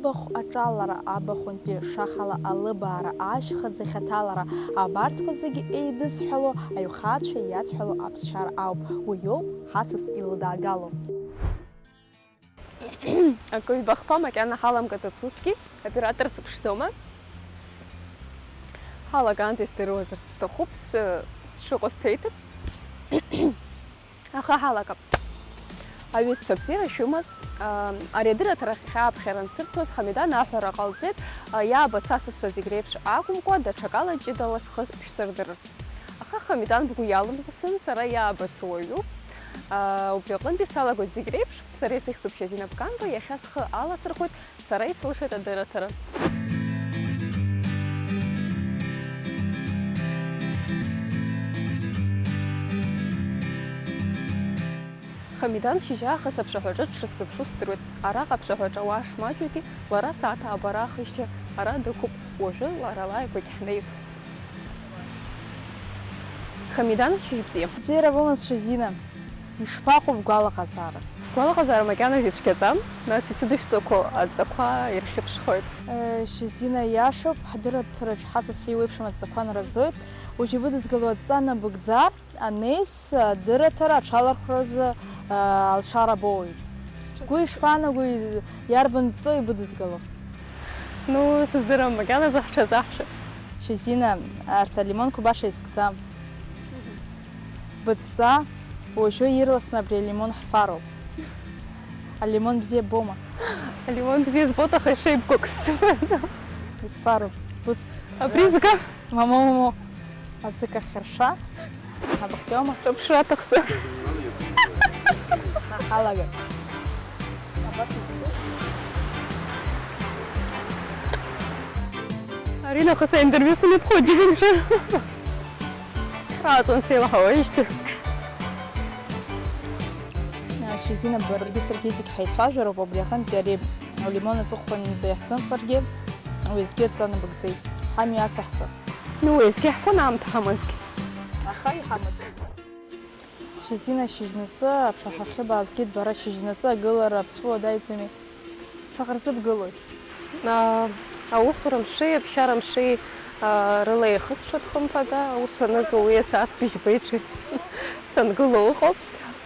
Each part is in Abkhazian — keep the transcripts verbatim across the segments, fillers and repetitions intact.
Абахә аҿалара, абахәынтәи шахала алыбаара, ашьха ӡыхь аҭалара, абарҭқәа зегьы еидызҳәало аҩхаацәа иадҳәало аԥсшьара ауп. Уи иоуп ҳасас илыдаагало. Акы ҩбахԥа макьана ҳаламгаӡац усгьы, аоператор сыԥшӡома? Ҳалагаанӡа издыруазарц сҭахуп, сшыҟоу сҭеиҭып. Аха ҳалагап. Аҩызцәа бзиара шәымаз, аа, ари адырраҭара ахь ааԥхьара ансырҭоз, Ҳамидан аҳәара ҟалҵеит, аа, иаабац асасцәа зегь реиԥш акәымкәа, даҽакала ҷыдала схы шәсырдырырц. Аха Ҳамидан бгәы иалымгасын, сара иаабац уаҩуп. Аа, убри аҟынтәи салагоит зегь реиԥш, сара исыхьӡуп Шьазина Бганба, иахьа схы аласырхәит, сара исылшеит адырраҭара. Ҳамидан шьыжьаахыс аԥшаҳәаҿы дшысзыԥшу здыруеит. Араҟа аԥшаҳәаҿы ауаа шмаҷугьы, лара асааҭ ааба раахижьҭеи ара дықәуп, уажәы лара лааигәагь ҳнеип. Ҳамидан, шьыжь бзиа. Бзиара бымаз, Шьазина. Ишԥаҟоу бгәалаҟазаара? Сгәалаҟазаара макьанагьы цәгьаӡам, нас исыдышәҵақәо адҵақәа ирхьыԥшхоит. Э, Шьазина, иашоуп, ҳдырраҭараҿ ҳасасцәа еиуеиԥшым адҵақәа нарыгӡоит. Уажә ибыдызгало адҵа набыгӡар, анеис, адырраҭара аҽалархәразы, э, алшара боуеит. Бгәы ишԥаанагои, иарбан дҵоу ибыдызгало? Ну, сыздырам, макьаназы ҳҽазаҳшәап. Шьазина, арҭ алимонқәа баша изкӡам. Быдҵа, уажәы ирласны абри алимон ҳфароуп. Алимон бзиа боума? Алимон бзиа збоит, аха ишеибгоу акы сзымбаӡом. Ибфароуп. Ус. Абри зга? Мамо, мамо. Аӡык ахьырша. Абахиома? Ҿаԥшра аҭахӡам. Ҳалагап. Аринахыс аинтервиу сымҩаԥхоит, џьыбымшәа. Ааҵуан сеилаҳауеижьҭеи. Шьазина, баргьы саргьы зегь ҳаицәажәароуп, убри аҟынтәи ари алимон аҵыхәанӡа иаҳзымфаргьы, уеизгьы адҵа набыгӡеит. Ҳамҩа ацаҳҵап. Ну, уеизгьы ҳфон аамҭа ҳамазгьы. Аха иҳамаӡам. Шьазина, шьыжьнаҵы аԥшаҳәахьы баазгеит, бара шьыжьнаҵы агылара аԥсуа дааиӡами? Шаҟа рзыбгылои? Аа, аусура мши, аԥсшьара мши, аа, рыла еихысҽуеит хымԥада, аус анызуа уи асааҭ быжьба иҿы сангыло ыҟоуп.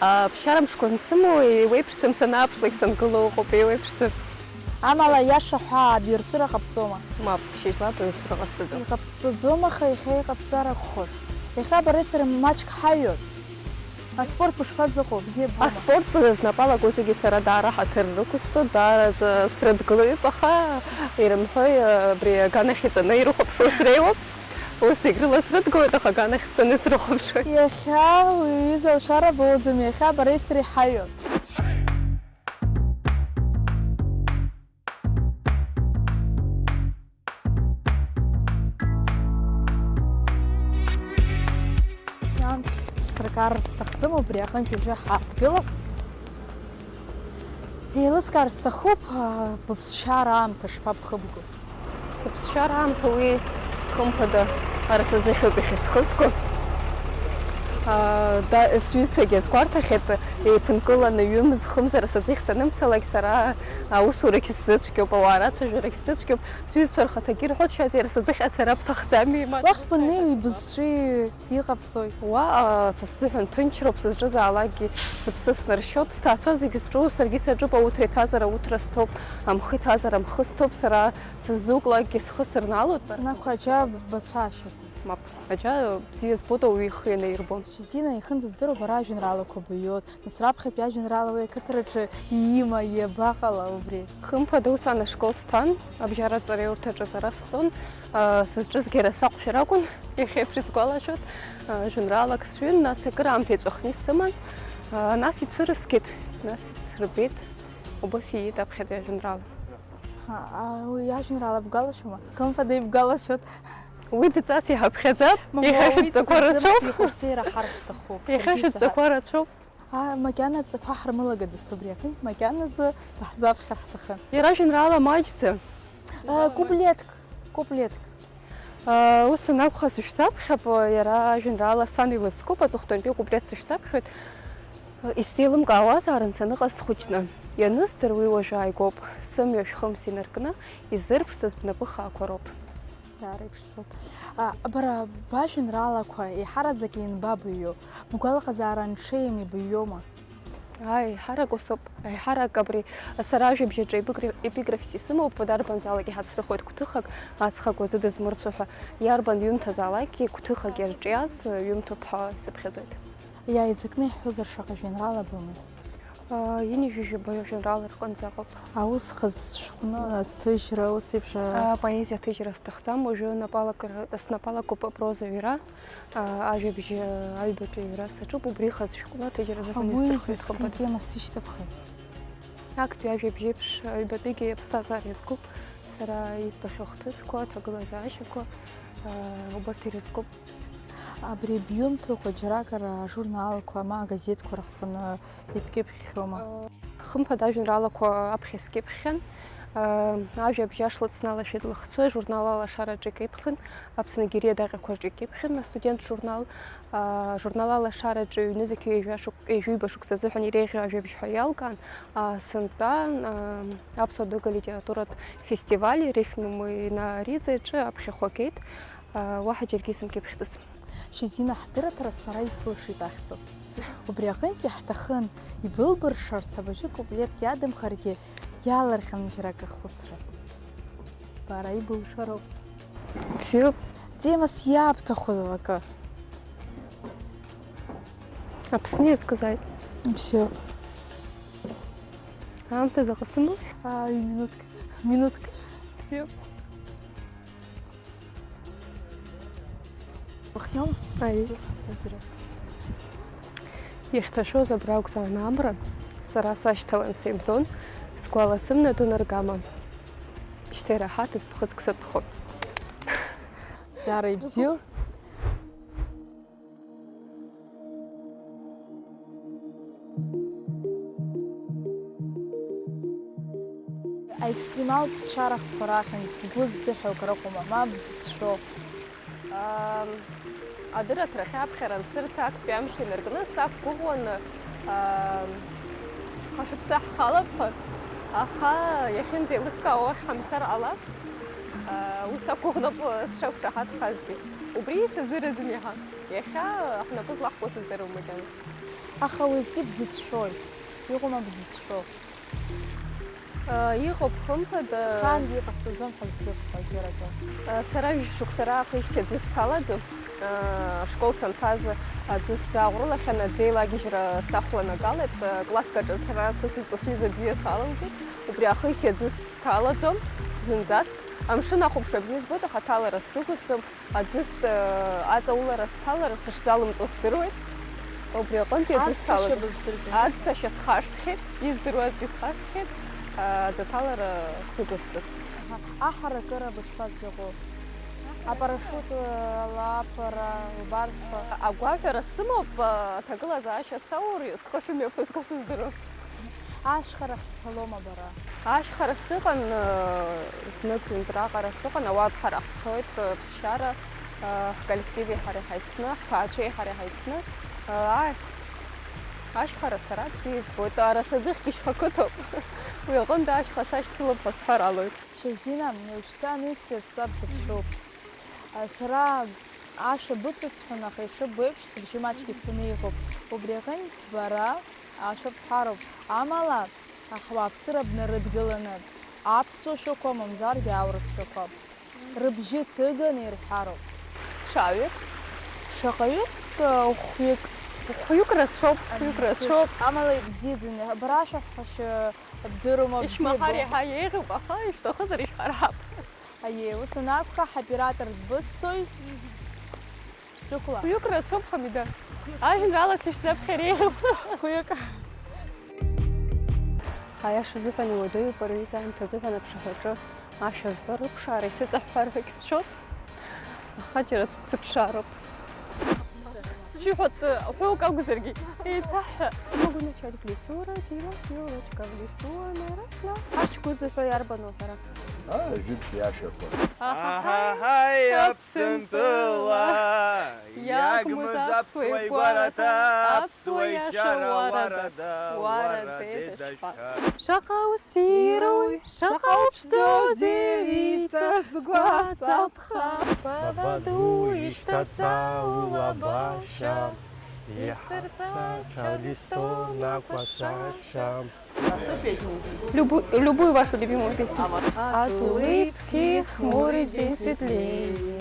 Аԥсшьара мшқәа ансымоу, еиуеиԥшӡам, санааԥшлак сангыло ыҟоуп, еиуеиԥшӡам. Амала, иаша ҳәа, абаҩрҵәыра ҟабҵома? Мап, шьыжьла абаҩрҵәыра ҟасҵаӡом. Иҟабҵаӡом, аха иахьа иҟабҵар акәхоит. Иахьа бареи сареи маҷк ҳаҩуп. Аспорт бышԥазыҟоу, бзиа ббома? Аспорт знапы алаку зегьы сара даара ҳаҭыр рықәысҵоит, даараӡа срыдгылоҩуп, аха ирымҳәои, абри аганахь итәаны ирыхәаԥшуа среиуоуп. Ус зегь рыла срыдгылоит, аха аганахь стәаны срыхәаԥшуеит. Иахьа уи аҩыза алшара боуӡом, иахьа бареи сареи ҳаҩуп. Амц сыргар сҭахӡам, убри аҟынтә ҩажәа ҳаадгылап. Еилыскаар сҭахуп, а, быԥсшьара аамҭа шԥабхыбго? Сыԥсшьара аамҭа уи, хымԥада, ара сазыхьоуп иахьысхызго. А, да, сҩызцәагьы азгәарҭахьеит, еиԥынкыланы ҩымз-хымз ара саӡыхь санымцалак, сара аусурагь сзыцәгьоуп, ауаа рацәажәарагь сзыцәгьоуп. Сҩызцәа рхаҭагьы ирҳәоит, шәаз иара саӡыхь ацара бҭахӡами, ма. Уахь баннеи бызҿи иҟабҵои? Уаҟа са сзыҳәан ҭынчроуп, сызҿызаалакгьы сыԥсы снаршьоит, сҭаацәа зегьы зҿу, саргьы саҿуп, ауҭра иҭазар ауҭра сҭоуп, амхы иҭазар амхы сҭоуп, сара сыззуклакгьы схы сырналоит. Санақәа аџьа бацәаашьаӡам. Мап, аџьа бзиа збоит ауаҩы ихы ианаирбо. Шьазина, ихынӡаздыруа бара ажәеинраалақәа быҩуеит. Нас раԥхьатәи ажәеинраала уи ақыҭараҿы иима, иабаҟала убри? Хымԥада, усҟан ашкол сҭан, абжьаратә ҵараиурҭаҿы аҵара сҵон. Сызҿызгьы ара саҟәшәара акәын, иахьеиԥш исгәалашәоит. Жәеинраалак сҩын, нас акыраамҭа иҵәахны исыман. Нас ицәырызгеит, нас ицрыбеит. Убас ииит аԥхьатәи ажәеинраала. Уи ажәеинраала бгәалашәома? Хымԥада, ибгәалашәоит. Уи дҵас иҳаԥхьаӡап, иахьа шәыдҵақәа рацәоуп. Иахьа шәыдҵақәа рацәоуп. А, макьана адҵақәа ҳармылагадаз убри аҟынтә, макьаназы баҳзаԥхьар ҳҭахын. Иара жәеинраала маҷӡам. А, куплетк, куплетк. А, ус анакәха, сышәзаԥхьап, иара ажәеинраала Сан илызкуп, аҵыхәтәантәи акуплет сышәзаԥхьоит. Исзеилымкаауазаарын саныҟаз схәыҷны. Ианысдыр, уи уажә ааигәоуп. Сымҩа шәхымс инаркны, изырԥшӡаз бнапы хаақәа роуп. Даара иԥшӡоуп. А, бара бажәеинраалақәа еиҳараӡак ианбабыҩу? Бгәалаҟазаара анҽеим ибыҩуама? Ааи, еиҳарак усоуп. Еиҳарак абри сара ажәабжь аҿы епигра-, епиграфс исымоуп, дарбанзаалак иҳацрыхоит гәҭыхак, аҵхагә аӡы дызмырцәо ҳәа. Иарбан ҩымҭазаалакгьы гәҭыхак иарҿиаз ҩымҭоуп ҳәа исыԥхьаӡоит. Иааизакны иҳәозар, шаҟа жәеинраала бымоу? Аа, ҩынҩажәи жәаба жәеинраала рҟынӡа ыҟоуп. Аус хазы шәҟәны аҭыжьра, ус еиԥш, а- Апоезиа аҭыжьра сҭахӡам, уажәы напалакра-, снапалакуп апроза ҩра, аа, ажәабжь, аҩбатәи аҩра саҿуп, убри хазы шәҟәны аҭыжьра азыҳәан Ауаҩы исҭаххеит изызку хымԥада. Тема сышьҭыԥхеит. Актәи ажәабжь еиԥш, аҩбатәигьы аԥсҭазаара иазкуп, сара избахьоу ахҭысқәа, аҭагылазаашьақәа, аа, убарҭ ирызкуп. Абри бҩымҭақәа џьаракыр ажурналқәа ма агазеҭқәа рахь баны икьыԥхьхьоума? Хымԥада ажәеинраалақәа аԥхьа скьыԥхьхьан. Ажәабжь Ашла дсналашәеит лыхцәы, журнал Алашараҿы икьыԥхьын, Аԥсны гериа адаҟьақәа рҿы икьыԥхьын, астудент журнал. Журнал Алашараҿы ҩнызқьи ҩажәа шықә-, ҩажәи ҩба шықәса азыҳәан иреиӷьу ажәабжь ҳәа иалкаан, сынтәа аԥсуа дыга литературатә фестиваль Рифмы на Риза аҿы аԥхьахә агеит. Уаҳа џьаргьы исымкьыԥхьӡац. Шьазина, ҳдырраҭара сара исылшеит ахьӡуп. Убри аҟынтәи ҳҭахын, ибылбыршарц абыржәы куплетк иадамхаргьы, иаалырҟьаны џьара акы ахәыцра. Бара ибылшароуп. Бзиоуп. Темас иаабҭаху акы. Аԥсны иазкызааит. Бзиоуп. Аамҭа заҟа сымоу? Аа, ҩ минуҭк. Минуҭк. Бзиоуп. Ухиоума? Аи. Бзиоуп, саӡырҩы. Иахьҭашәоз абра акәзаан амра, сара сашьҭалан сеимдон, сгәала сымнадон аргама. Шьҭа ираҳаҭыз ԥхыӡк сатәхон. Даара ибзиоу. Аекстремалтә ԥсшьара хкқәа рахьынтә бгәы ззыҳәо акыр ыҟоума, ма бзыцәшәо? Ам, адырраҭарахь аԥхьара ансырҭа, актәи амш инаркны сақәгәыӷуан, ам, хашықәса ҳхалап ҳәа, аха иахьынӡеилыскаауа уахь ҳамцар ҟалап. Ус акәыӷноуп сшақәшаҳаҭхазгьы. Убри сазыразын иаҳа. Иахьа ҳнапы злаҳкуа сыздыруам макьана. Аха уеизгьы бзыцәшәоит. Иҟоума бзыцәшәо? Иҟоуп, хымԥада. Ахаангьы иҟасҵаӡом ҳәа сзықәԥо, џьара акы. Сара ҩажәа шықәса раахижьҭеи аӡы сҭалаӡом. Ашкол санҭаз аӡы сзааҟәрылахьан, аӡы еилагьежьра сахәланагалеит. Класск аҿы сара сыцызҵо сҩыза бзиа салалгеит. Убри аахижьҭеи аӡы сҭалаӡом зынӡаск. Амшын ахәаԥшра бзиа збоит, аха аҭалара сзықәыҳәӡом. Аӡы ст-, аҵаулара сҭалара сышзалымҵуа здыруеит. Убри аҟынтәи аӡы сҭалаӡом. Арцашьа быздырӡом. Арцашьа схашҭхьеит, издыруазгьы схашҭхьеит, аӡы аҭалара сзықәыҳәӡом. Аҳа, аҳаракыра бышԥазыҟоу? Апарашиут, алаапара, лбарҭқәа? Агәаҳәара сымоуп, аҭагылазаашьа саур, схы шымҩаԥысго сыздыруам. Ашьхарахь бцалома бара? Ашьхара сыҟан, знык ҩынтә раҟара сыҟан, ауадҳара ҳцоит, ԥсшьара, ҳколлективи ҳареи ҳаицны, ҳҭаацәеи ҳареи ҳаицны, ааи, ашьхара ацара бзиа избоит, арасаӡыхьгьы шьха қыҭоуп, уи аҟынтә ашьха сашьцылап ҳәа сҳәар алоит. Шьазина, уажәшьҭа анысҵәҟьа сзыԥшуп. Сара ашәа быцысҳәон, аха ишыббо еиԥш, сыбжьы маҷк ицаны иҟоуп. Убри аҟынтә бара ашәа бҳәароуп. Амала, аҳ-, ауааԥсыра бнарыдгыланы, аԥсуа шәақәа, мамзаргьы аурыс шәақәа рыбжьы ҭыганы ирҳәароуп. Шаҩык? Шаҟаҩык? Хәҩык. Хәҩык рацәоуп, хәҩык рацәоуп. Амала ибзиаӡаны, бара ашәаҳәашьа бдыруама, бзиа бымоума? Ишмаҳар иаҳа еиӷьуп, аха ишәҭахызар ишәҳәарап. Аиеи, ус анакәха, ҳоператор дбысҭоит. Шәықәла. Хәҩык рацәоуп, Ҳамида. Ажәеинраала сышәзаԥхьар еиӷьуп. Хәҩык. Аиаша азыҳәан иуадаҩуп, ари аҩыза аамҭа азыҳәан аԥшаҳәаҿы ашәа зҳәо рыԥшаара исыҵаҳәҳәар ҳәагь сшәоит. Аха џьара сыԥшаароуп. Сшәыҳәоит, хәҩык акәзаргьы, еицаҳҳәа. Могу начать в лесу, родилась елочка в лесу, она росла. Ацәгәы зыҳәо иарбану ҳәара? Ажәытә иашақәа. Аҳаҳаи, Аԥсынтәыла, иагмыз аԥсуа игәараҭа, аԥсуа иаша уарада, уара деда шәа. Шаҟа уссируи, шаҟа уԥшӡоузеи, ицаз гәаҵаԥха. Баба ду ишьҭаца улабашьа, исырҵа чалисто накәашаша. Любу- любую вашу любимую песню. От улыбки хмурый день светлее.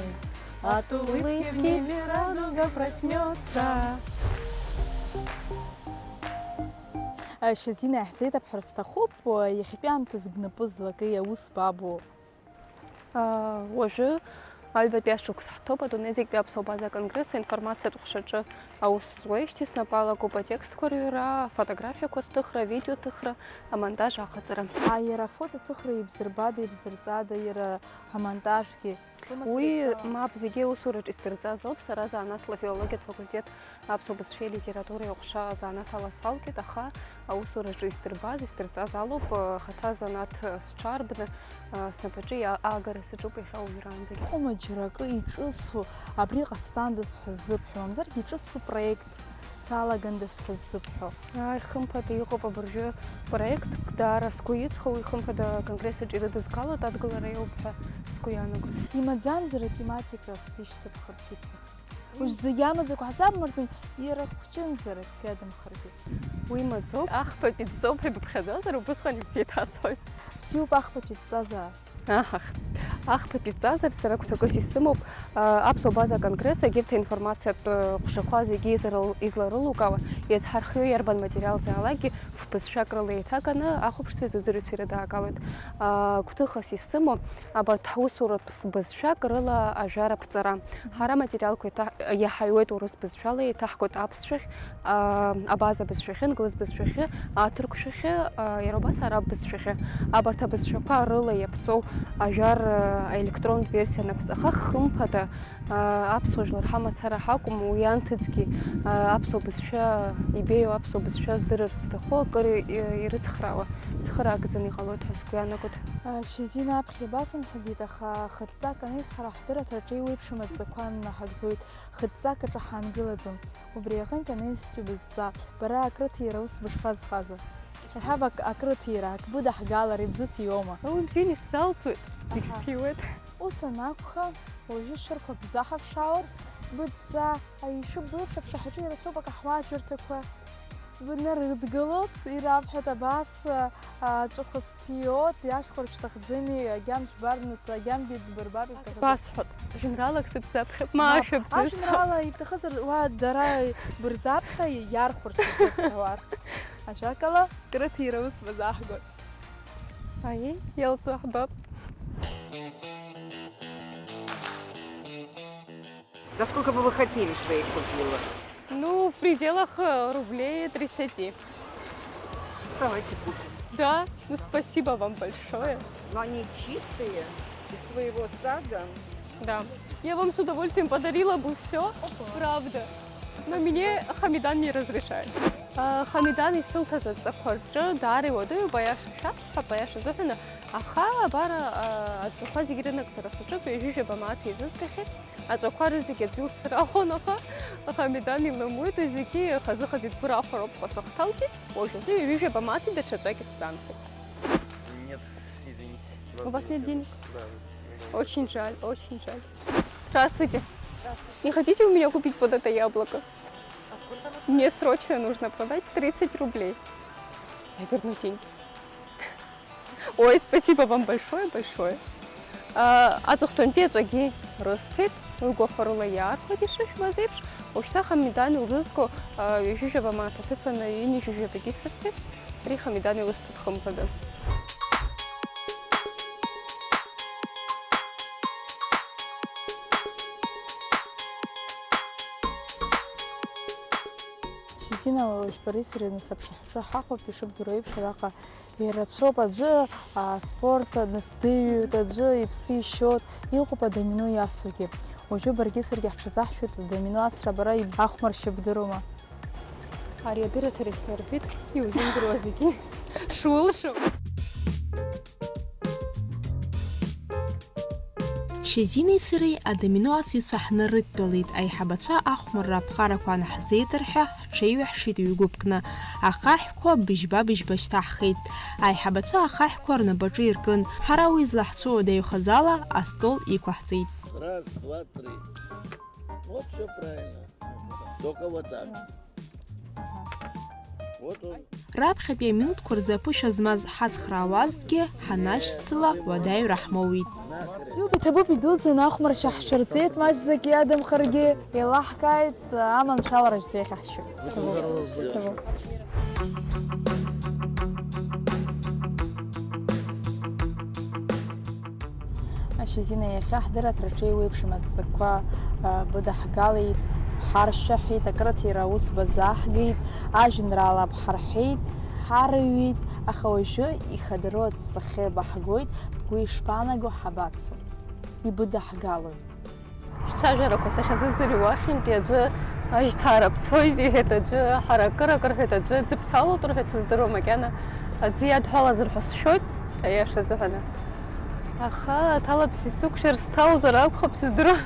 От улыбки мир радуга проснется. Шьазина иаҳзеиҭабҳәар сҭахуп, иахьатәи аамҭазы бнапы злакеи аус бабу? Уажәы аҩбатәи ашықәс ҳҭоуп, адунеи зегьтәи аԥсуа база аконгресс аинформациатә ҟәшаҿы аус зуеижьҭеи снапы алагоуп атекстқәа рыҩра, афотографиақәа рҭыхра, авидеоҭыхра, амонтаж аҟаҵара. Аиара афотоҭыхра ибзырбада, ибзырҵада иара амонтажгьы? Уи мап зегьы аусураҿ исдырҵаз ауп, сара занааҭла афилологиатә факультет аԥсуа бызшәеи алитературеи аҟәша азанааҭ ала салгеит, аха аусураҿы исдырбаз, исдырҵаз алоуп, ахаҭа азанааҭ сҽаарбны, снапаҿы иа- аагара саҿуп иахьа уажәраанӡагьы. Иҟоума џьара акы иҿыцу, абри ҟасҵандаз ҳәа ззыбҳәо, мамзаргьы иҿыцу проект салагандаз ҳәа ззыбҳәо? Ааи, хымԥада иҟоуп абыржәы проектк даара сгәы иҵхо, уи хымԥада аконгресс аҿы ирыдызгалоит, адгылара иоуп ҳәа сгәы иаанагоит. Имаӡамзар атематика сышьҭыԥхырц ибҭахым. Уажә зегь амаӡақәа ҳзабмыртын, иара хәҷымзар акгьы адамхаргьы. Уи маӡоуп, ахԥатәи дҵоуп ҳәа ибыԥхьаӡозар, убысҟан ибзеиҭасҳәоит. Бзиоуп, ахԥатәи дҵазаап. Аҳах. Ахԥатәи дҵазар, сара гәҭакыс исымоуп, а, аԥсуа база аконгресс, егьырҭ аинформациатә, э, ҟәшақәа зегьы изрыл-, изларылукаауа, иазҳархиоу иарбан материалзаалакгьы фбызшәак рыла еиҭаганы ахәаԥшцәеи зыӡырҩцәеи рыдаагалоит. А, гәҭыхас исымоу, абарҭ ҳусуратә фбызшәак рыла ажәара ԥҵара. Ҳара аматериалқәа еиҭа-, иаҳаиуеит урыс бызшәала, еиҭаҳгоит аԥсшәахь, а, абаза бызшәахьы, англыз бызшәахьы, аҭырқәшәахьы, а, иара убас араб бызшәахьы. Абарҭ абызшәақәа рыла иаԥҵоу ажәар, а, аелектронтә версиа анаԥҵаха, хымԥада, а, аԥсуа жәлар ҳамацара ҳакәым, уи анҭыҵгьы, а, аԥсуа бызшәа ибеиоу, аԥсуа бызшәа здырырц зҭаху акыр и-, ирыцхраауа, цхыраагӡаны иҟалоит ҳәа сгәы иаанагоит. А, Шьазина аԥхьа ибасымҳәаӡеит, аха хыццак анаҩс ҳара ҳдырраҭараҿы еиуеиԥшым адҵақәа наҳагӡоит, хыццак аҿы ҳаангылаӡом. Убри аҟынтә анаҩстәи бызҵаа, бара акрыҭира ус бышԥазхазу? Иҳәап, ак-, акрыҭира, ак быдаҳгалар ибзыҭиуама? Уи бзианы исзалҵуеит, зегь Аҳа. Сҭиуеит. Ус анакәха, уажәы шәырқәа бзаҳаԥшаауеит, быдҵа, ишыббо еиԥш, аԥшаҳәаҿы ирацәоуп акаҳуа жәырҭақәа. Бнарыдгылоит, ирабҳәоит абас, а, аҵәахәа сҭиуеит, иашәхәар шәҭахӡами, агьам жәбар, нас, агьамгьы дбырбар иҭахӡам. Басҳәап, жәеинраалак сыбзаԥхьап, ма Мап, ашәа бзысҳәап. Ажәеинраала ибҭахызар, уа дара бырзаԥхьа иархәарц рзыҳәа уар. Ажәакала, крыҭира ус базаҳгоит. Аиеи, иалҵуа ҳбап. За сколько бы вы хотели, чтобы я их купила? Ну, в пределах, э, рублей тридцати. Давайте купим. Да? Ну, спасибо вам большое. Но они чистые, из своего сада. Да. Я вам с удовольствием подарила бы всё, правда. Но мне Хамидан не разрешает. А, Хамидан исылҭаз адҵақәа рҿы даара иуадаҩуп, аиаша шәасҳәап, аиаша азыҳәаны. Аха, абар, а, адҵақәа зегьы рынагӡара саҿуп, ҩажәижәаба мааҭ еизызгахьеит. Аҵәақәа рызегь аӡәы илсырахәон, аха Хамидан илымуит, зегьы хазы-хазы идбырахәароуп ҳәа сахҭалгеит, уажәазы ҩажәижәаба мааҭи даҽа ҵәаки сзаанхеит. Нет, извините. У вас нет денег? Да. Очень жаль, очень жаль. Здравствуйте. Здравствуйте. Не хотите у меня купить вот это яблоко? А сколько оно стоит? Мне срочно нужно продать тридцать рублей. Я верну деньги. Ой, спасибо вам большое, большое. А, аҵыхәтәантәи аҵәагьы рысҭеит, уи гәахәарыла иаархәеит ишышәбаз еиԥш, уажәшьҭа Хамидан илзызго, а, ҩажәижәаба мааҭ аҭыԥаны ҩынҩажәижәабагьы сырҭеит, ари Хамидан илысҭоит хымԥада. Шьазина, уажә бареи сареи нас аԥшаҳәаҿы ҳаҟоуп, ишыбдыруа еиԥш, араҟа ирацәоуп аӡәы, а, спорт, нас дыҩуеит аӡәы, иԥсы ишьоит, иҟоуп адомино иасугьы. Уажәы баргьы саргьы ҳҽазаҳшәоит, адомино асра бара иб-, ахәмаршьа бдыруама? Ари адырраҭара иснарбеит, иузымдыруа зегьы шулшо. Шьазинеи сареи адомино асыҩцәа ҳнарыдтәалеит, аиҳабацәа ахәмарра аԥҟарақәа анаҳзеиҭарҳәа, ҳҽеиҩаҳшеит ҩ-гәыԥкны. Ахаҳәқәа быжьба-быжьба шьҭаҳхеит. Аиҳабацәа ахаҳәқәа рнапаҿы иркын, ҳара уи злаҳцәыуадаҩхаз ала астол иқәаҳҵеит. Раз, два, три. Вот всё правильно. Только вот так. Вот он. Раԥхьатәи аминуҭқәа рзы аԥышәа змаз ҳацхраауазҭгьы, ҳанашьцыла уадаҩра ҳмоуит. Џьоук иҭабуп, идуӡӡан ахәмаршьа ҳшәырҵеит, маҷӡак иадамхаргьы еилаҳкааит, аманшәалара шәзеиӷьаҳшьоит. Иҭабуп. Ашьазина, иахьа ҳдырраҭараҿы еиуеиԥшым адҵақәа, а, быдаҳгалеит, бҳаршәаҳәеит, акрыҭира аус базаҳгеит, ажәеинраала бҳарҳәеит, ҳарыҩит, аха уажәы ихадароу адҵахьы баҳгоит, бгәы ишԥаанаго, ҳабацо? Ибыдаҳгалои? Шәцәажәарақәа сахьазыӡырҩуа, ахьынтәи аӡәы ажьҭаара бцоит, иҳәеит аӡәы, ҳаракырак рҳәеит аӡәы, ӡы бцалоит рҳәеит, сыздыруам макьана, аӡы иадҳәалазар ҳәа сшәоит, аиаша азыҳәаны. Аха аҭалатәи сықәшәар сҭалозар акәхап, сыздыруам.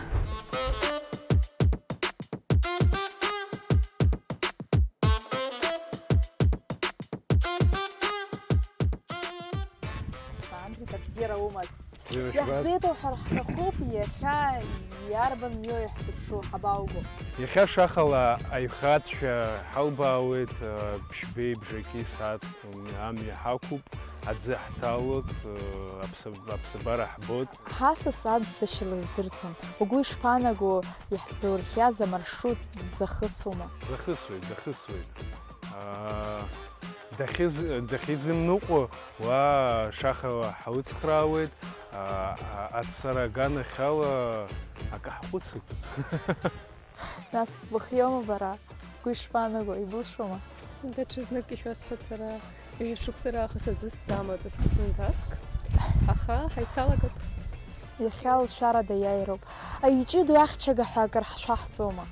Сандра, бзиара умаз. Бзиара шәбаз. Иаҳзеиҭоуҳәар ҳҭахуп, иахьа иарбан мҩоу иаҳзыԥшу, ҳабауго? Иахьа шахала аихацәа ҳалбаауеит, ԥшьбеи бжаки сааҭ амҩа ҳақәуп, аӡы ҳҭалоит, аԥсаб-, аԥсабара ҳбоит. Ҳасас аӡсашьа лыздырӡом. Угәы ишԥаанаго, иаҳзурхиаз амаршрут дзахысума? Захысуеит, захысуеит. Аа, дахьыз-, дахьизымныҟәо, уа шахала ҳауцхраауеит, аа, а-, ацара аганахьала акы ҳхәыцып. Нас, быхиоума бара? Бгәы ишԥаанаго, ибылшома? Даҽазнык ишәасҳәо, сара ҩажәа шықәса раахыс аӡы сӡамызт, зынӡаск. Аха ҳаицалагап. Иахьа лшәарада иааироуп. Аиҷыдоу ахьчага ҳәа акыр ҳшәаҳҵома?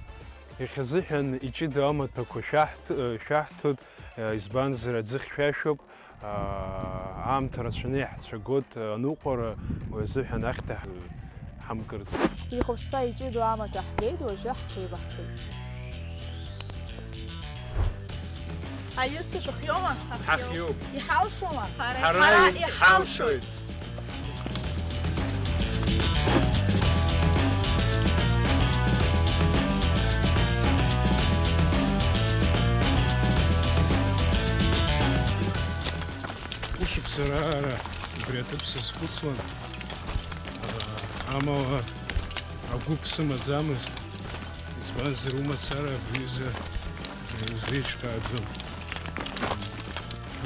Иахьазыҳәан иҷыдоу амаҭәақәа шәаҳҭ-, шәаҳҭоит, избанзар, аӡы хьшәашәоуп, аамҭа рацәаны иаҳцәагоит аныҟәара, уи азыҳәан ахьҭа ҳамкырц. Ҳҭихәаԥшцәа иҷыдоу амаҭәа ҳгеит, уажәы ҳҽеибаҳҭеит. Аҩызцәа шәыхиоума? Ҳахиоуп. Иҳалшома? Ҳара иҳалшоит. Хәышықәса раара убри аҭыԥ сазхәыцуан, амала агәыԥ сымаӡамызт, избанзар, умацара абри аҩыза изеиҿкааӡом.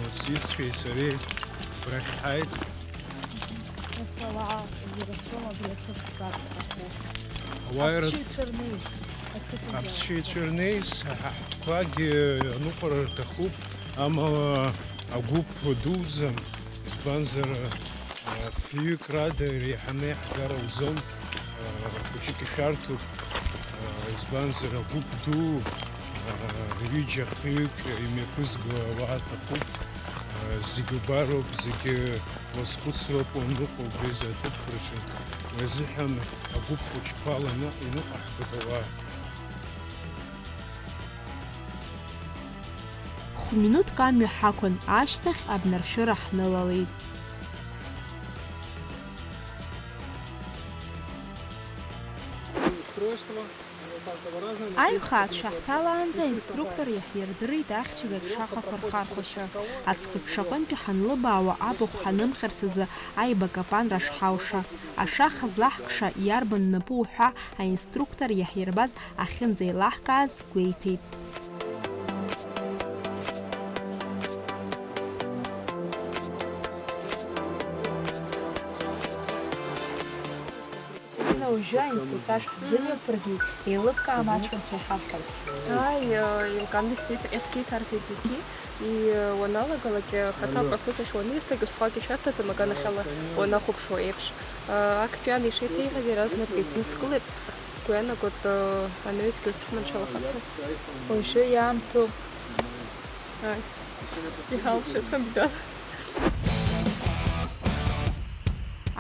Уаҵәыҵәҟьеи сареи абрахь ҳааит. Нас ауаа ирацәоума абри аҭыԥ збар сҭахуп? Ауаа ира-, аԥсшьаҩцәа рнеис, ақыҭан аԥсшьаҩцәа рнеис, ҳа-, ҳтәқәагьы аныҟәара рҭахуп, амала агәыԥ дуӡӡам, избанзар, а, фҩык рада иреиҳаны иаҳгар ауӡом, а, хәыҷык ишәарҭоуп, а, избанзар агәыԥ ду, а, ҩыџьа хҩык имҩаԥызго ауаа рҭахуп, а, зегьы убароуп, зегьы уазхәыцроуп уаныҟоу убри азы аҭыԥқәа рҿы, уи азыҳәан агәыԥ хәыҷқәа аланы иныҟаҳгап ауаа. Хә-минуҭк амҩа ҳақәын, ашьҭахь абнаршәыра ҳнылалеит. Аҩхаацәа ҳҭалаанӡа аинструктор иаҳирдырит ахьчагатә шахақәа рхархәашьа. Аӡхыҽҽаҟынтәи ҳанлыбаауа абахә ҳанымхарц азы аибакапанра шҳауша, ашаха злаҳкша иарбан напу уҳәа аинструктор иаҳирбаз ахьынӡеилаҳкааз гәеиҭеит. Шьазина, уажәы аинструктаж ҳзымҩаԥыргеит, еилыбкаам аҷкәынцәа иҳарҳәаз. Ааи, еилкааны исзеиҭ-, иаҳзеиҭарҳәеит зегьы, и-, уаналагалак, ахаҭа апроцесс ахь уаниасҭагь усҟак ишәарҭаӡам, аганахьала уанахәаԥшуа еиԥш. Актәи ан ишеиҭеиҳәаз иаразнак деиҭныскылеит, сгәы иаанагоит, анаҩсгьы ус ҳманшәалахап ҳәа. Уажәы иаамҭоуп. Ааи, иҳалшоит ҳәа бган.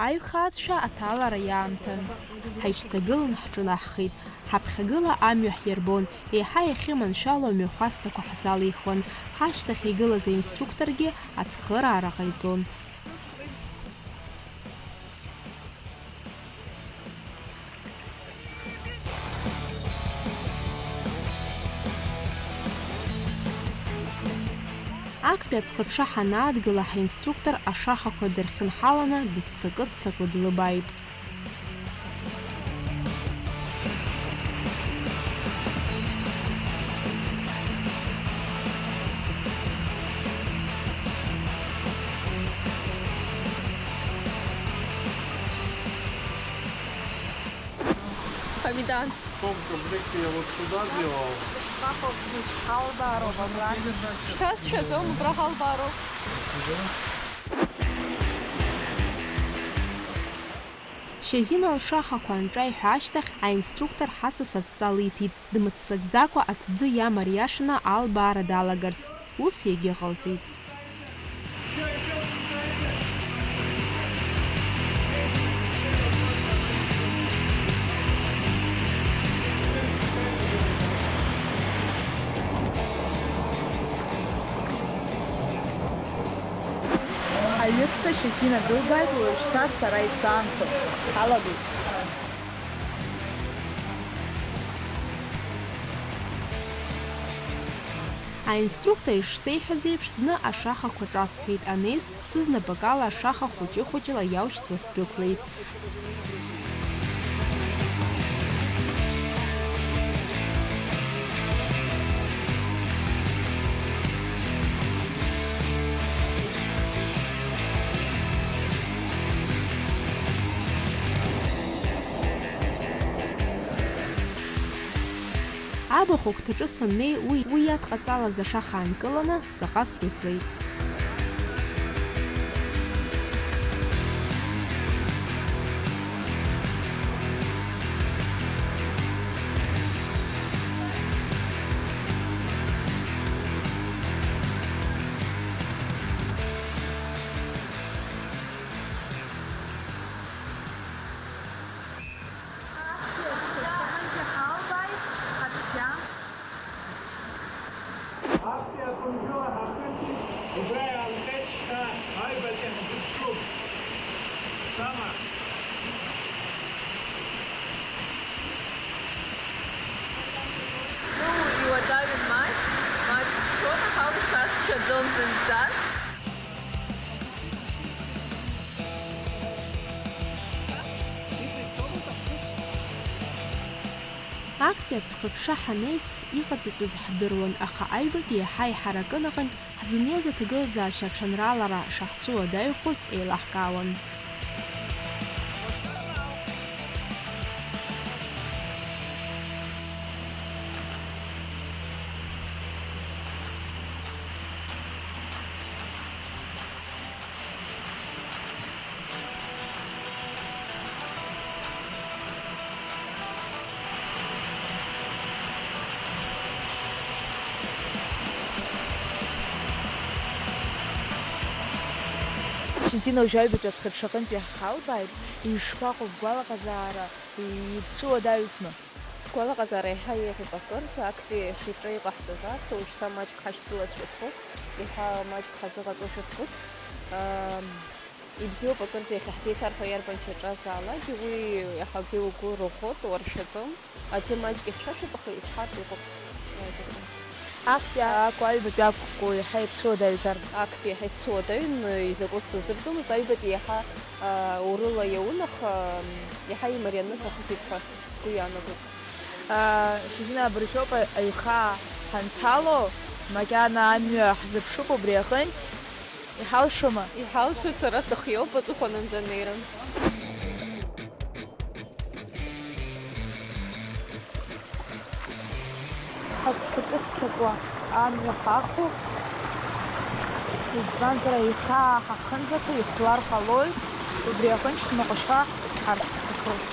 Аҩхаатәшәа аҭалара иаамҭан. Ҳаишьҭагылан ҳҿынаҳхеит. Ҳаԥхьагыла амҩа ҳирбон, еиҳа иахьыманшәало амҩахәасҭақәа ҳзалихуан. Ҳашьҭахь игылаз аинструкторгьы ацхыраара ҟаиҵон. Актәи аӡхыҽҽа ҳанаадгыла, ҳинструктор ашахақәа дырхьынҳаланы дыццакы-ццакуа длыбааит. Хамидан. В том комплекте я вот сюда делал. Шьҭа сшәаӡом, убра ҳалбаароуп. Шьазина лшахақәа анҿаиҳәа ашьҭахь, аинструктор ҳасас адҵа лиҭеит, дмыццакӡакәа аҭӡы иамариашаны албаара далагарц. Ус иагьыҟалҵеит. Аҩызцәа Шьазина дылбааит, уажәшьҭа сара исаанхоит. Ҳалагоит. Аинструктор ишсеиҳәаз еиԥш, зны ашахақәа ҿасҳәеит, анаҩс сызнапык ала ашаха хәыҷы-хәыҷла иаушьҭуа сдәықәлеит. Абахә агәҭаҿы саннеи, уи, уи иадҟаҵалаз ашаха аанкыланы, ҵаҟа сдәықәлеит. Актәи аԥынгыла ҳақәиҭит, убра иаанхеит, шьҭа аҩбатәи ҳзыԥшуп. Сама. Ну, иуадаҩын маҷ, маҷ сшәон, аха ус сацәшәаӡом зынӡас. Актәи аӡхыҽҽа ҳанеис, иҟаҵатәыз ҳдыруан, аха аҩбатәи иаҳа иҳаракын аҟынтә, ҳзынеиз аҭагылазаашьа аҽанраалара шаҳцәыуадаҩхоз еилаҳкаауан. Шьазина, уажәы аҩбатәи аӡхыҽҽаҟынтәи ҳалбааит, ишԥаҟоу бгәалаҟазаара, ибцәыуадаҩызма? Сгәалаҟазаара еиҳа еиӷьуп акырӡа, актәи ашьыжьра иҟаҳҵаз аасҭа, уажәшьҭа маҷк ҳашьцылазшәа збоит, еиҳа маҷк ҳазыҟаҵошәа збоит. Ам, ибзиоуп акырӡа иахьаҳзеиҭарҳәо иарбан шьаҿазаалакгьы, уи иаҳагьы угәы рыӷәӷәоит, уаршәаӡом. Аӡы маҷк ихьшәашәоуп, аха иҽҳартә иҟоуп. Актәи акәу аҩбатәи акәу иаҳа ицәыуадаҩзар? Актәи иаҳа исцәыуадаҩын, изакәу сыздырӡомызт, аҩбатәи иаҳа, аа, урыла иаун, аха, м, иаҳа имарианы сахысит ҳәа сгәы иаанагоит. Аа, Шьазина, абыржәоуп аҩхаа ҳанҭало, макьана амҩа ҳзыԥшуп убри аҟынтә. Иҳалшома? Иҳалшоит, сара сыхиоуп аҵыхәанынӡа анеира. Ҳаццакы-ццакуа амҩа ҳақәуп, избанзар, аихаа ҳахынӡаҭа ихәлар ҟалоит, убри аҟынтә шәмаҟашәа ҳарццакуеит.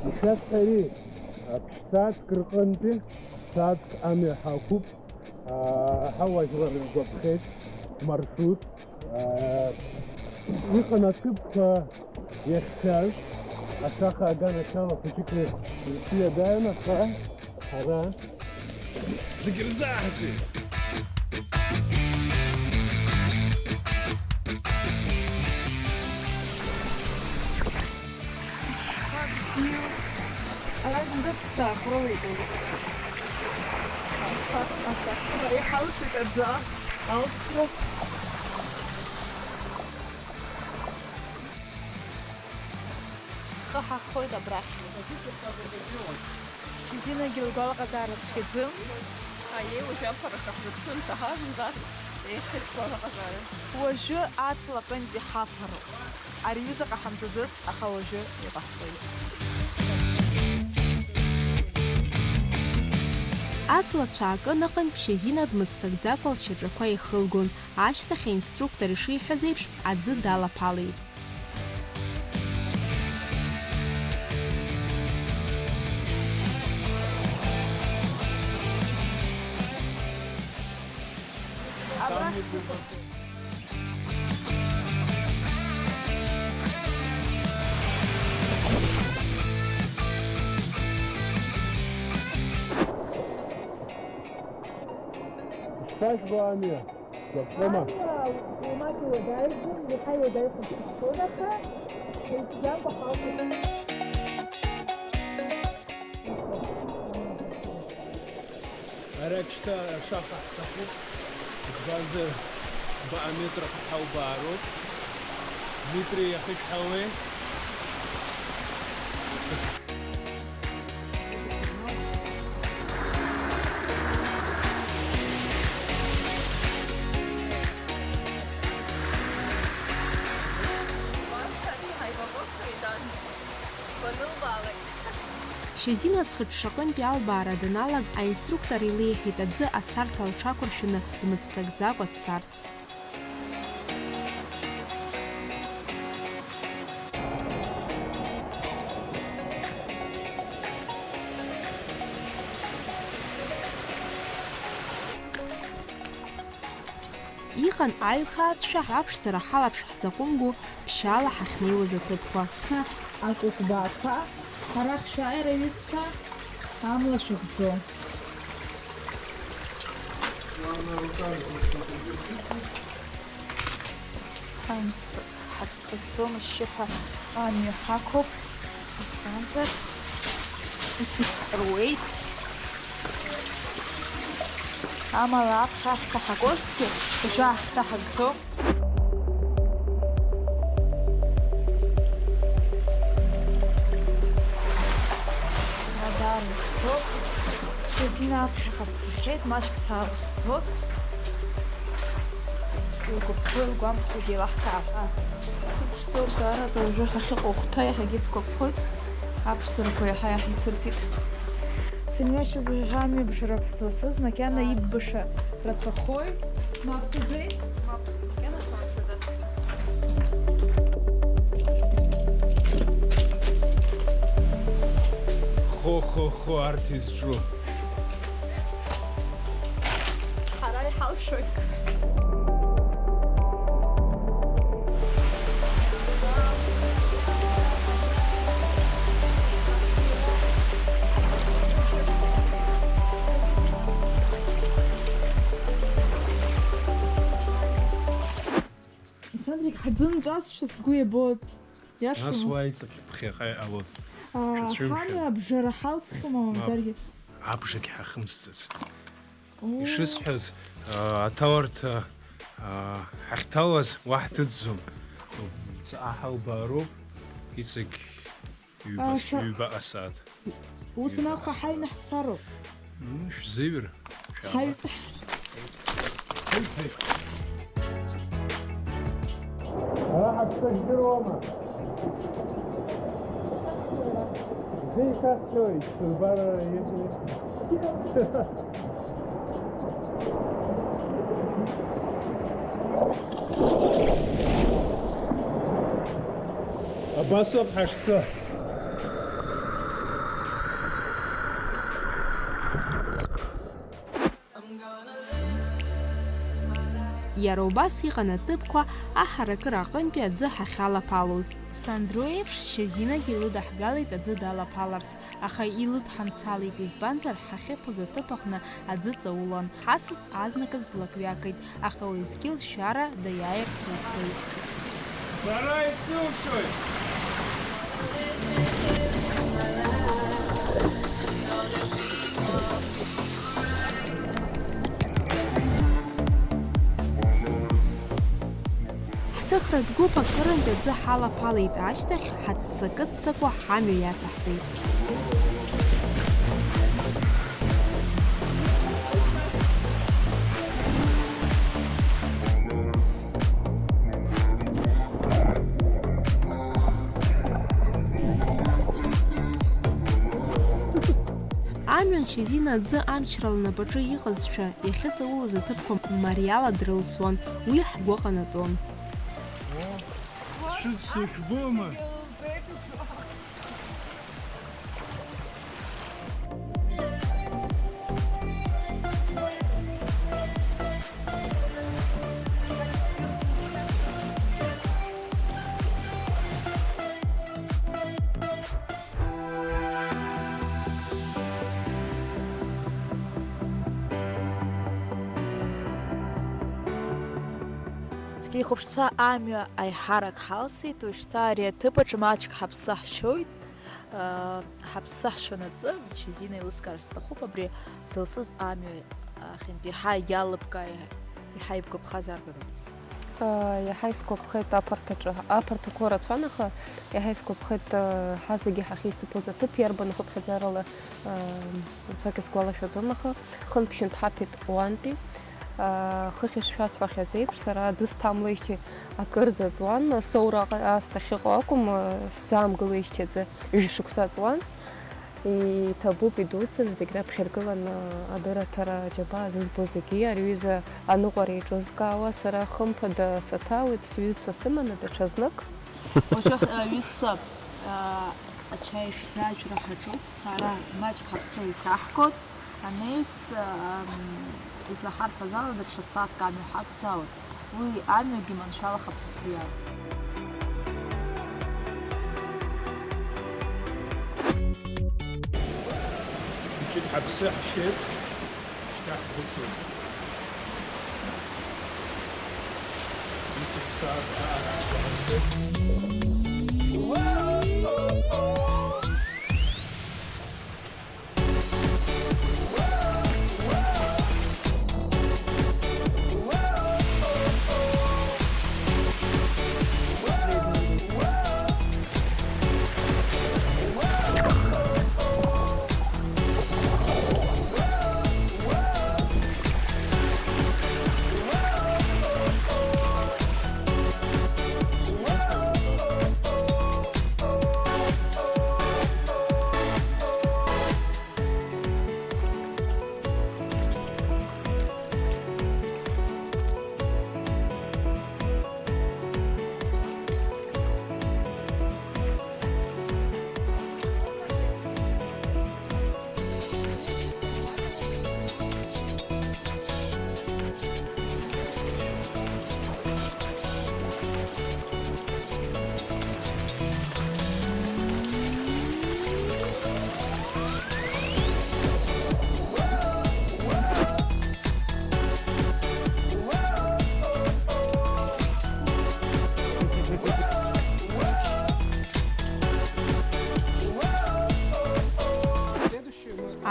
Ишәасҳәари, ԥшь-сааҭк рҟынтәи сааҭк амҩа ҳақәуп. Ҳауаажәлар ргәаԥхеит маршрут. Иҟан аҭыԥқәа иахьцаз, ашаха аганахьала хәыҷык ирҿиадаҩын, аха ҳара зегь рзааӡеит. Ара зынӡа ҵәцақәа рылеигалеит. Иҳалшеит аӡа алсра. Ҳхы ҳахоит абрахь. Шьазинагьы лгәалаҟазаара цәгьаӡым. Аиеи, уажәы аԥара саҳзаԥшын, саҳа зынӡаск еиҳа сгәалаҟазаара. Уажәы аҵла аҟынтәи ҳаԥароуп. Ари аҩыза ҟаҳамҵаӡацт, аха уажәы иҟаҳҵоит. Аҵла цәаакын аҟынтә Шьазина дмыццакӡакәа лшьаҿақәа еихылгон, ашьҭахь аинструктор ишиҳәаз еиԥш аӡы далаԥалеит. Абра. Ишԥажәбо амҩа? Гәаԥхома? Амҩа уамак иуадаҩӡам, иаҳа иуадаҩхо шәызцон, аха ҳаицӡамкәа ҳалхын. Арак шьҭа ашаха ҳҭахуп, избанзар, хәба метрак ҳаубаароуп. Дмитри, иахьышәҳауеи? Шьазина зхыҽҽаҟынтәи албаара даналаг, аинструктор илеиҳәеит аӡы ацарҭа лҽақәыршәаны дмыццакӡакәа дцарц. Иҟан аҩхаатәшәа ҳаԥшӡара ҳалаԥш ҳзаҟәымго ԥшьаала ҳахьнеиуаз аҭыԥқәа. Ҳа, акәыкәбаақәа, арахь шәааира, аҩызцәа, амла шәыхьӡом. Ҳанс-, ҳаццакӡом ашьшьыҳәа амҩа ҳақәуп, избанзар, исыхьҵәыруеит. Амала аԥхьа ҳҭаҳагозҭгьы, уажәы ҳҭаҳагӡом. Даара ихьӡоуп. Шьазина аԥхьаҟа дцахьеит, маҷк саахьӡоит. Илгәаԥхо, илгәамԥхогьы еилаҳкаап. Иԥшӡоуп даараӡа уажәы ҳахьыҟоу ахәҭа, иаҳагьы сгәаԥхоит. Аԥшӡарақәа иаҳа-иаҳа ицәырҵит. Сынҩашьаз уажәы амҩабжара ҳзылсыз, макьана иббаша рацәахоит. Мап сыӡеит? Мап, макьана смап сыӡац. Хо-хо-хо, арҭ изҿу. Ҳара иҳалшоит. Асандрик, ҳаӡы нҵәазшәа сгәы иабоит. Иашоума? Нас уа иҵегь ԥхьаҟа иҟалоит. Аа, шәацәымшәан. Ҳамҩа абжара ҳалсхьоума, мап, мамзаргьы? Абжагь ҳахымсӡац. Уу. Ишысҳәаз, аа, аҭауарҭа, аа, ҳахьҭалаз уа ҳҭыҵӡом. Ҵаҟа ҳалбаароуп, иҵегь ҩба-, ҩбаҟа сааҭ. Ус анакәха, ҳаҩны ҳцароуп. Мм, шәзыҩыр, шәаала. Ҳаҩ-, Ара ҳаԥсыжәдыруама? Зеиҭасҳәоит, шәырбар еиӷьу. Абас ауп ҳашцо. Иара убас иҟан аҭыԥқәа аҳаракыра аҟынтәи аӡы ҳахьалаԥалоз. Сандро еиԥш, Шьазинагьы илыдаҳгалеит аӡы далаԥаларц, аха илыдҳамцалеит, избанзар, ҳахьықәыз аҭыԥ аҟны аӡы ҵаулан. Ҳасас азныказ длакҩакит, аха уеизгьы лшәара даиааирц лыӡбеит. Сара исылшоит! Ҳҭыхратә гәыԥ акырынтә аӡы ҳалаԥалеит, ашьҭахь ҳаццакы-ццакуа ҳамҩа иацаҳҵеит. Амҩан Шьазина аӡы амчра лнапаҿы иҟазшәа, иахьыҵаулаз аҭыԥқәа мариала дрылсуан, уи ҳгәы ҟанаҵон. Сшыццышәбома? Ҳҭихәаԥшцәа амҩа аиҳарак ҳалсит, уажәшьҭа ари аҭыԥ аҿы маҷк ҳаԥсы ҳшьоит. Ҳаԥсы ҳшанаҵы, Шьазина, еилыскаар сҭахуп, абри зылсыз амҩа ахьынтә иаҳа иалыбкаа, иаҳа ибгәаԥхаз арбану? Иаҳа исгәаԥхеит аԥарҭаҿы. Аԥарҭақәа рацәан, аха иаҳа исгәаԥхеит, ҳазегьы ҳахьеицыԥоз аҭыԥ иарбану хыԥхьаӡарала Ацәак исгәалашәаӡом, аха хынтә-ԥшьынтә ҳаԥеит уантәи. Хыхь ишшәасҳәахьаз еиԥш, сара аӡы сҭамлеижьҭеи акырӡа ҵуан, асоура аасҭахьыҟоу акәым, сӡаамгылеижьҭеи аӡы ҩажәа шықәса ҵуан. Иҭабуп идуӡӡаны зегь раԥхьа иргыланы адырраҭара аџьабаа зызбо зегьы, ари аҩыза аныҟәара еиҿызкаауа, сара хымԥада саҭаауеит, сҩызцәа сыманы даҽазнык. Уажәы, ҩызцәа, ачаи ԥшӡа ажәра ҳаҿуп. Ара маҷк ҳаԥсы еиҭаҳгоит. Анаҩс, ам, излаҳарҳәаз ала, даҽа сааҭк амҩа ҳақәзаауеит. Уи амҩагьы маншәалахап ҳәа сгәы иаанагоит. Ҷыт ҳаԥсы ҳшьеит, шьҭа ҳдәықәлеит. Ицыԥсааз аара ҳзаҳахьеит.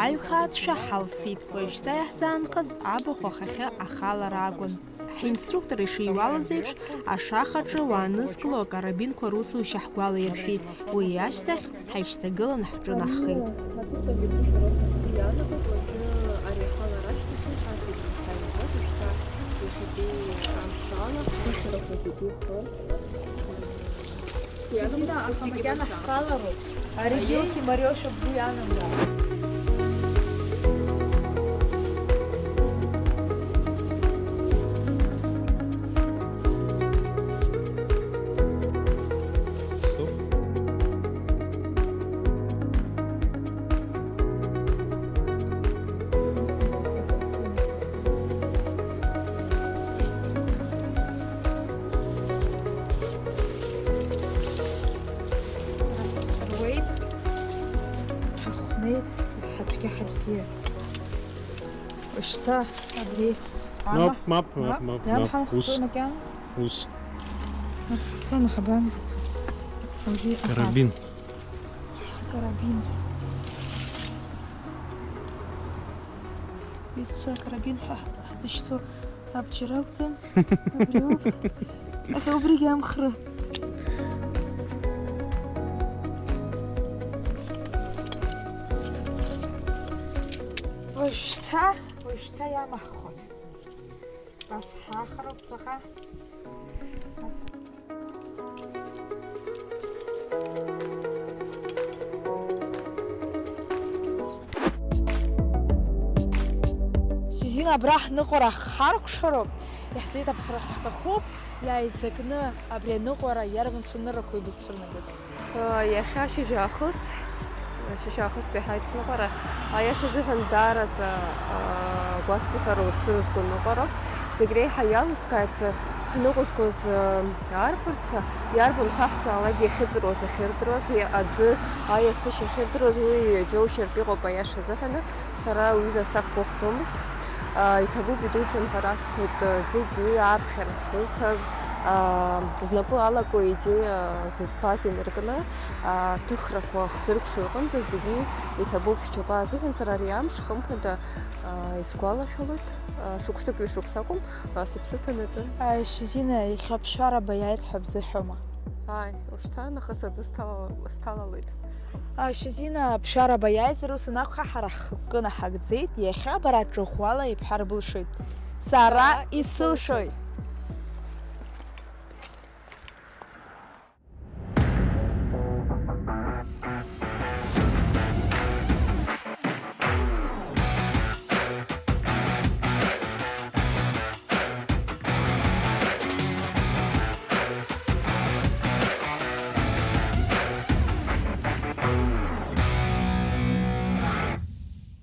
Аҩхаатәшәа ҳалсит, уажәшьҭа иаҳзаанхаз абахә ахахьы ахалара акәын. Ҳинструктор ишиуалыз еиԥш, ашахаҿы уаанызкыло акарабинқәа русушьа ҳгәалаиршәеит, уи ашьҭахь ҳаишьҭагылан ҳҿынаҳхеит. Зина, аха макьана ҳхалароуп. Аригьы ус имариоушәа бгәы иаанамгааит. Шьҭа абри. Мап, мап, мап, мап, мап. Ус, Макьана? Ус. Нас ҳцома, ҳабанӡацо? Абри. Карабин. Карабин. Исцәа карабин ҳәа ҳзышьҭоу абџьар акәӡам. Абриоуп. Аха убригьы амхра. Уажәшьҭа, уажәшьҭа иамаҳхуеит. Нас ҳаахароуп ҵаҟа. Нас Сизина, абра ҳныҟәара ҳхаркәшароуп, иаҳзеиҭаԥхар ҳҭахуп, иааизакны абри аныҟәара иарбан цәаныррақәоу ибызцәырнагаз? Иахьа шьыжьаахыс, шьыжьаахыстәи ҳаицныҟәара, аиаша азыҳәан даараӡа гәацԥыхьара узцәырызго ныҟәароуп. Зегь реиҳа иалыскааит ҳныҟәызгоз арԥарцәа, иарбан хаҳәзаалак иахьыҵәыруаз, ахьырдыруаз, аӡы аиасышьа ахьырдыруаз, уи џьоушьартә иҟоуп аиаша азыҳәаны. Сара уҩыза сақәгәыӷӡомызт. Иҭабуп идуӡӡан ҳәа расҳәоит зегьы, аԥхьара сызҭаз, знапы алаку идеиа зыӡбаз инаркны, аҭыхрақәа хзыркәшо иҟынӡа зегьы иҭабуп шьоук азыҳәан. Сара ари амш, хымԥада, исгәалашәалоит, шықәсык ҩышықәса акәым, сыԥсы ҭанаҵы. Шьазина, иахьа ԥшьара баиааит ҳәа бзыҳәома? Ааи, ушьҭа нахыс аӡы сҭалалоит. Шьазина, ԥшьара баиааизар ус анакәха, ҳара ҳхықәкы наҳагӡеит, иахьа бара ҿыӷәӷәала ибҳарбылшоит. Сара исылшоит!